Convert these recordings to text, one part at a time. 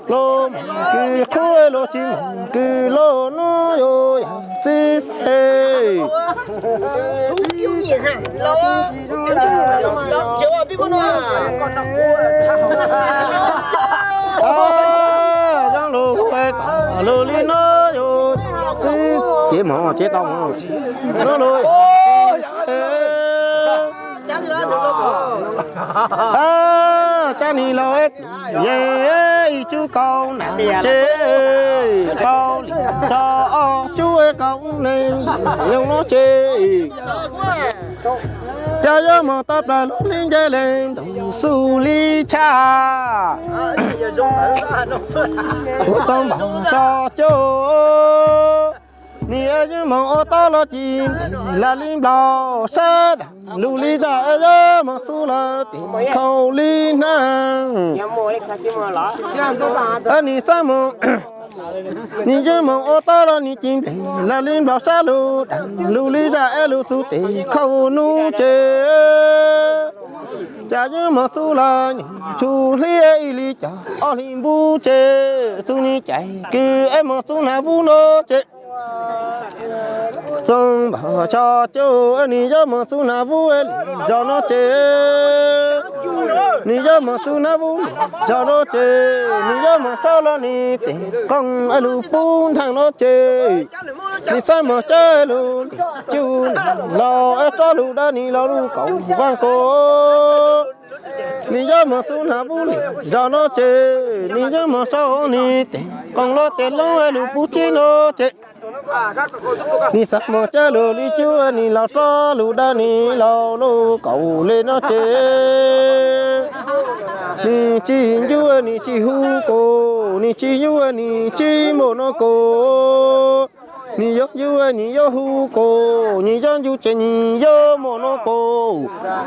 Los kws qhuav los tsis moog kws los no yuav yog txiv xaiv. Zaaj lug ua kom lug li no yuav txiv, ces moog ces tau moog. Cab nim laus yeej ib tsub kaum nam tsev, kaum lim tsho ob tsub kaum neeg nyoog no ces, cab yuav moog tau plaws lug li nce leej ntug xub li tshaj. Ua txoov npaum xyoo cuaj, nim yuav moog ua tau los ci, lam li nplaum sab dam lug li zaj yuav moog txug lawm tim khaus li nag. Nim xav moog, nim yuav moog ua tau los nim ci nplej, lam li nplaum sab lug dam lug li zaj es lug txug tim khaus nub ces, cab yuav moog txug lawm nyoog tshuj hli ib li cog ob hli npub ces, txug nim cais kws es moog txug nag vuv no ces, txoov npaum xyoo cuaj, nim yuav moog txug nag vuv li zog no ces, nim yuav moog txug nag vuv li zog no ces, nim yuav moog sau los nim tes qoom es lug pub ntaag no ces, nim xav moog cab lug li cub laus es rov lug dawb nim laus lug kaum vaaj kaum. Nim yuav moog txug nag vuv li zog no ces, nim yuav moog sau nim tes qoom los tes loob es lug pub tsib no ces, nim xav moog cab lug li cub nim laus rov lug dawb nim laus lug kaum le no ces, nim tsis ncu nim tsis hu kuv, nim tsis ncu nim tsis muaj no kuv, nim yuav ncu nim yuav hu kuv, nim yuav ncu ces nim yuav muaj no kuv.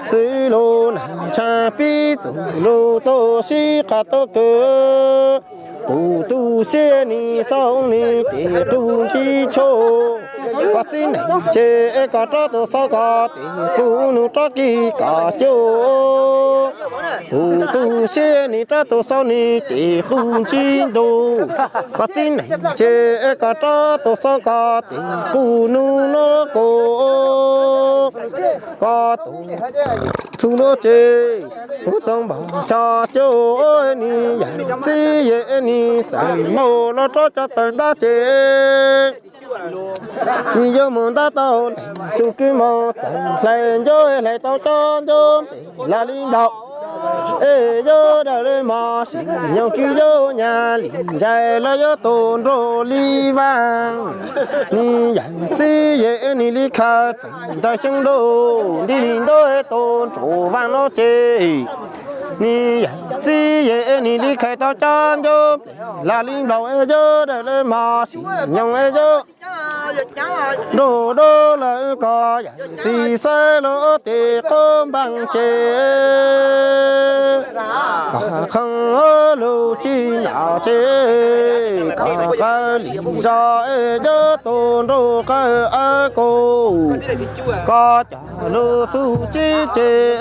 Xwb lug nag tshaj pib txug lug tau sib qab tau kawg, kuv tu siab nim xaus nim tes qub ntsib tshua, koj txiv neej ces es koj rov tau xaus koj tes qub nub rov kis koj cuab. Kuv tu siab nim rov tau xaus nim tes qub ntsib ntuj, koj txiv neej ces es koj rov tau xaus koj tes qub nub no kuv, koj tus txug no ces, ua txoov npaum xyoo cuaj, nim yawm txiv yawm nim txawm muaj los rov cov tawg ntab ces, nim yuav moog ntab tau leej tug kws moog txawm hlais ncauj hlais tau cov ncauj nplej lam li nplaum, es yuav dawm le mos sim nyoog kws yuav nyas li ntsais los yuav tau nraug li vaaj. Nim yawm txiv yawm nim li khaws txeem ntawm xyoo nraug nti li ntaub tau nraug vaaj no ces, nim yawm txiv yawm nim li khaws tau cov ncauj nplej lam li nplaum es yuav dawm le mos sim nyoog es yuav nraug dub lawm koj yawm txiv xaiv lub tes qub npaaj ces, koj qhov lug tsis nraum ces, koj qawm li zog es yuav tau nraug qawm aw kaum, koj coj lug txug tsib ces,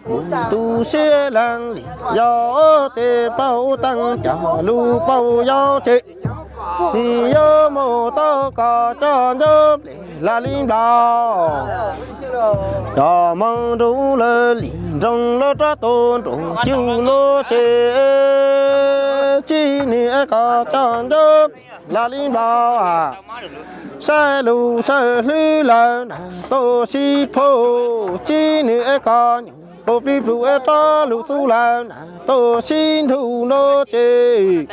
kuv tu siab leej li yog tes paub teeb coj lug paub yau ces, nim yuav muab tau koj cov ncauj nplej lam li nplaum, coj moog nrug lawv li nroog lawv rov tau nraug cug no ces, tsib nim es koj cov ncauj nplej lam li nplaum, saib lug saib hlwb lawm nag tau sib phauj, tsib nim es koj nyuam qhuav plig plug es rov lug txug lawm nag tau sib ntug no ces,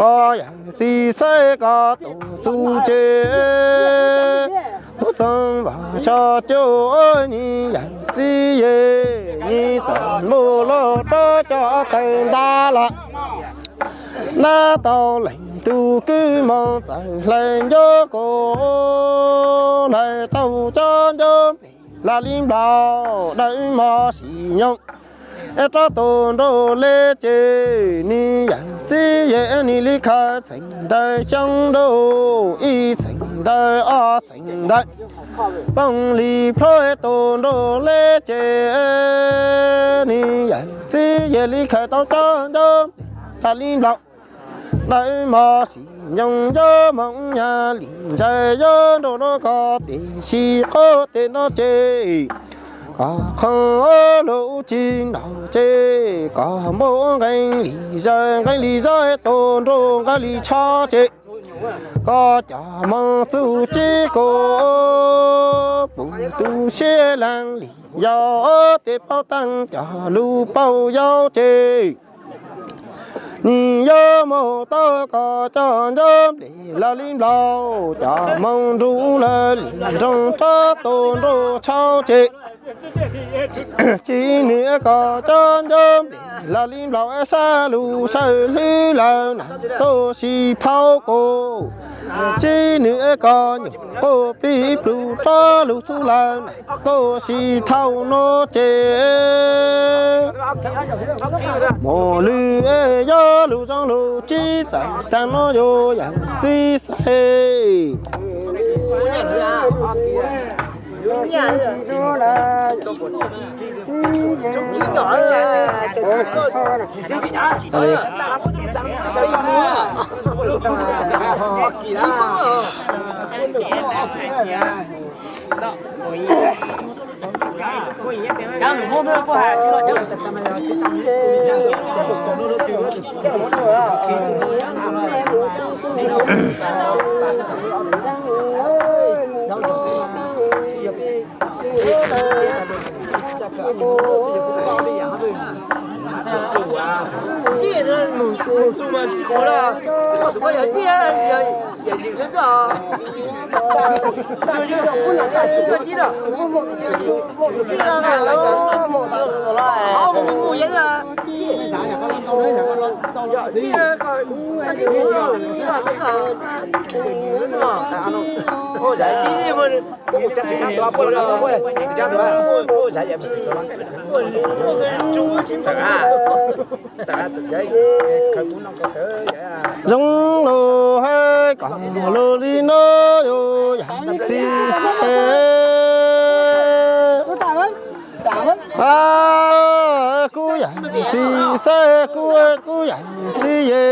koj yawm txiv xaiv koj tau txug ces, ua txoov npaum xyoo cuaj, nim yawm txiv yawm nim txawm muaj los rov cov tawg ntab lawm, ntab tau leej tug kws moog txawm hlais ncauj kaum, hlais tau cov ncauj nplej lam li nplaum dawm mos sim nyoog es rov tau nraug le ces, nim yawm txiv yawm nim li khaws txeem ntawm xyoo nraug ib txeem ntawm ob txeem ntawm, poog li plhuav tau nraug le ces, nim yawm txiv yawm li khaws tau cov ncauj tag li nplaum. Dawb mos xim nyoog yuav moov nyaj li ntsaws yuav nrog rau koj tes sib qub tes no ces koj qhov lub tsis nrog ces koj npau nqeeb li zaws nqeeb li zaws tus nrog nqeeb li tsho ces koj cov moov txuj ci koj puv tu siab leej li yog tes paub teeb cov lus paub yau ces nim yuav mus tau koj cov ncuab nplej lawv li nplaum cov moov nrug lawv li nroog rov tus nrug tshauv ces tsis nws koj cov ncuab nplej lawv li nplaum sab lus sawv hlwb lawv na tuaj sis phauj kuv tsis nws koj nyuam qhuav pib plhus rov lus txhub lawv na tuaj sis thaum no ces mus lwm yog lus zoo lus tsis txawm tag no yuav yawm txiv xaiv. Zoo lus hais kom lus li no yuav yawm txiv xaiv. Kuv yawm txiv xaiv, kuv, kuv yawm txiv ye,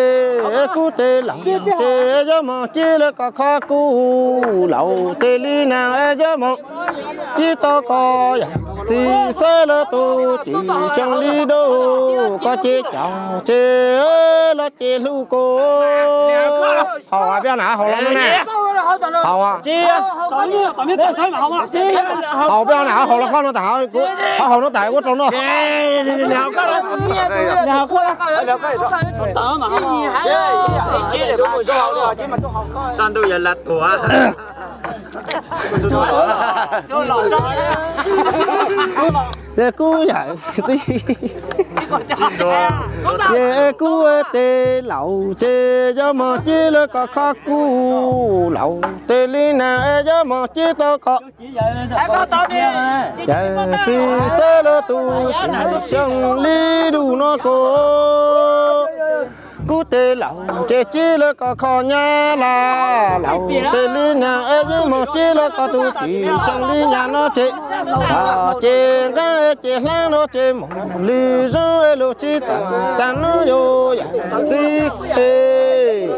kuv tes laus ces yuav moog ci lawv koj kho kuv laus tes li na yuav moog ci tau koj yawm txiv xaiv lawv tus tib xyoos li dub koj ces cov ces lawv ces hlub kuv. Haus peb na, haus los no na. Haus, haus peb na, haus los koj no tas, haus no tas kuv rau no. Sab ntuj yog lam tuag. Ces kuv yawm txiv, ces kuv tes laus ces yuav moog ci lawv koj kho kuv laus tes li na yuav moog ci tau koj yawm txiv xaiv lawv tus tib xyoos li dub no kuv. Kuv tes laus ces ci lawv koj kho nyab laj laus tes li na yuav moog ci lawv koj tus tib xyoos li nyab no ces, ces nqeeb ces hlab no ces moog lwm zoo lus tsis txawm tag no yuav yawm txiv xaiv.